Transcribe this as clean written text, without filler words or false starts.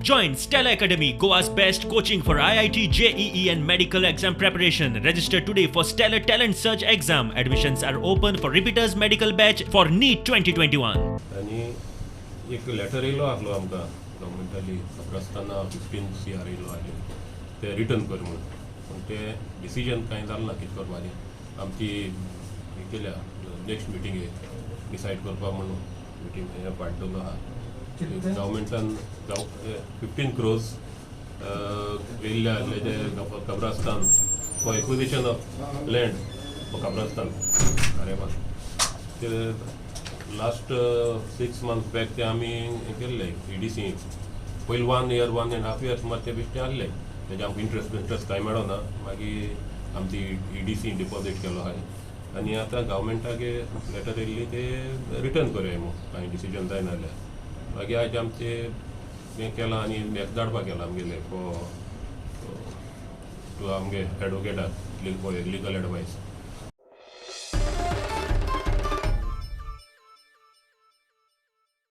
Join Stellar Academy, Goa's best coaching for IIT, JEE and medical exam preparation. Register today for Stellar Talent Search exam. Admissions are open for repeaters medical batch for NEET 2021. आनी एक letter येयलो आहलो आमकां गव्हर्मेंटाली कब्रस्ताना, 15 CR येयलो आहले, ते return कर म्हणून. पूण ते डिसिजन कांय जालें ना कितें करपाचें. आमची हें केल्या, नेक्स्ट मिटींगेक डिसायड करपाक म्हणून मिटींग हें पाडटलो आहा. गव्हर्मेंटान 15 क्रोर्स येयल्ले आहले ते कब्रस्तान for acquisition of land for कब्रस्तान खारेपान. ते लास्ट 6 मंथ्स बॅक ते आमी हें केल्ले ईडीसी. पयलीं one year, one and half year सुमार ते बेश्टे आहले. तेजे आमकां इंट्रस्ट इंट्रस्ट कांय मेळना. मागीर आमची ईडीसी डिपॉजीट केलो आहा आनी आतां गव्हर्मेंटाक लेटर येयल्ली, ते रिटर्न करया म्हूण, कांय डिसिजन जायना जाल्यार. मागीर आयज आमचे हें केलां आनी हेका धाडपाक केलां आमगेले फॉर टू आमगे एडवोकेटाक फॉर लिगल एडवायस.